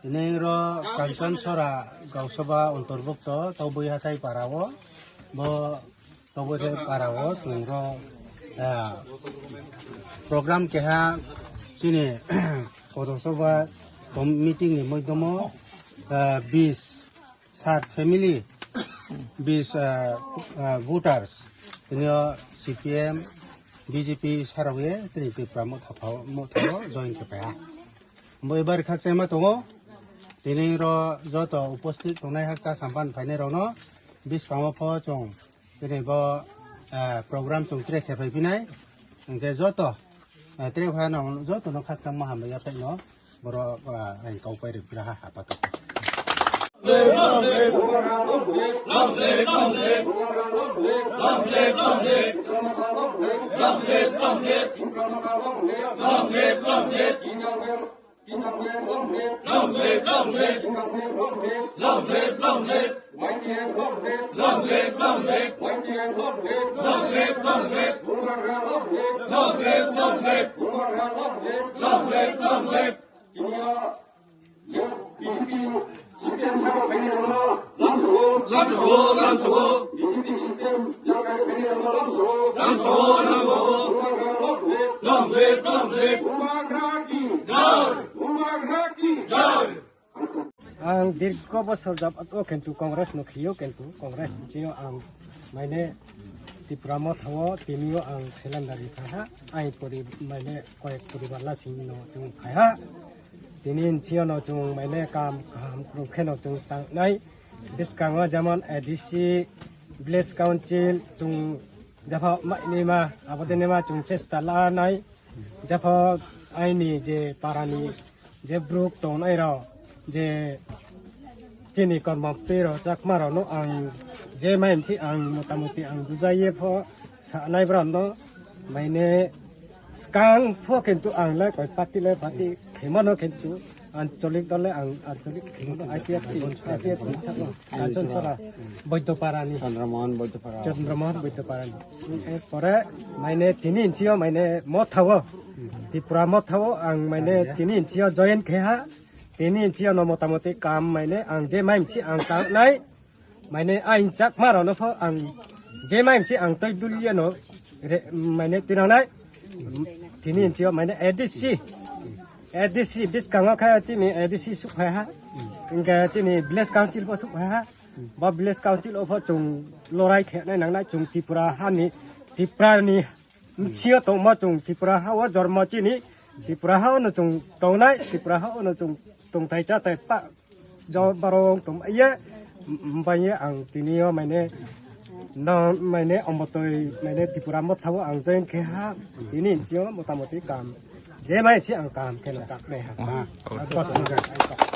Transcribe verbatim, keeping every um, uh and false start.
Tini ro Kanchan Sora Gausaba Antorbukto Tobui Hathai Parao, bo Tobui Hathai Parao chwng ro, ah, program keha chini Podosaba kom-, meeting ni moidomo, ah, bis sat family, bis, ah, ah, voters, tini o C P M, B J P sarawi tini Tipra Motha phao, Motha o join khe paiha. Bo ebar khakchangma tongo. Tini ro joto uposthit tongnai hakcha sampan phainai rokno biskango pho chwng tini bo, ah, program chwng tre khe phai phinai. Hwnkhe joto, ah, tre phano joto no khakchangma hambai yaphaino borok, ah, ang kau pai rwkha ha apato. Long live, long live. Y T F long live. Long live, long live. Y T F long live. Long live, long live. Bubagra long live. Long live, long live. Bubagra long live. Long live, long live. Tini o B J P C P M sabo khaini rokno lamsao. Lamsao, lamsao. B J P C P M yang khaini rokno lamsao. Lamsao, lamsao. Bubagra long live. Long live, long live. Bubagra ki. Jai. Bubagra ki. Jai. Ang dirgo bosor jabat o kintu Congress no khiyo, kintu Congress chino ang maine Tipra Motha o tini o ang surrender ri kha ha, ai pori maine koyek poribar la sing no chung khai ha. Tini chino no chung maine kam kaham krung khe no chung tang nai. Biskango jemon A D C, Village Council, chung jepho mai ni ma, abo de ni ma chung chesta la nai. Jepho aini je parani je bruk tongnai rok, je chini kormo twi rok chakma rok no ang je mai msi ang motamuti ang bujaiye pho sanai borok no maine skang pho kintu ang le koi party le party khemano kintu ancholik dole ang ancholik khemano I P F T, I P F T chakma Kanchan Sora Boidopara ni. Chandramohan Boidopara. Chandramohan Boidopara ni. Erpore maine tini inchi o maine Motha o, Tipra Motha o ang maine tini inchi o join khe ha. Tini inchi o no motamuti kam maine ang je mai msi ang tang nai. Maine ang chakma rok no pho ang je mai msi ang twi dulia no re, maine tinang nai. Tini inchi o maine A D C, A D C biskango khe chini A D C suk phai ha. Hingke chini village council bo suk phai ha. Bo village council o pho chung lorai khe nai nang nai, chung Tripura ha ni, Tripura ni sio tongma chung Tripura ha o jormo chini, Tripura ha o no chung tongnai, Tripura ha o no chung tongthai chathai pa jo barong tong ye, bai ye ang tini o maine no maine ombotoi maine Tipra Motha o ang join khe ha, tini sio motamuti kam je mai si ang kam khe no tak nai ha.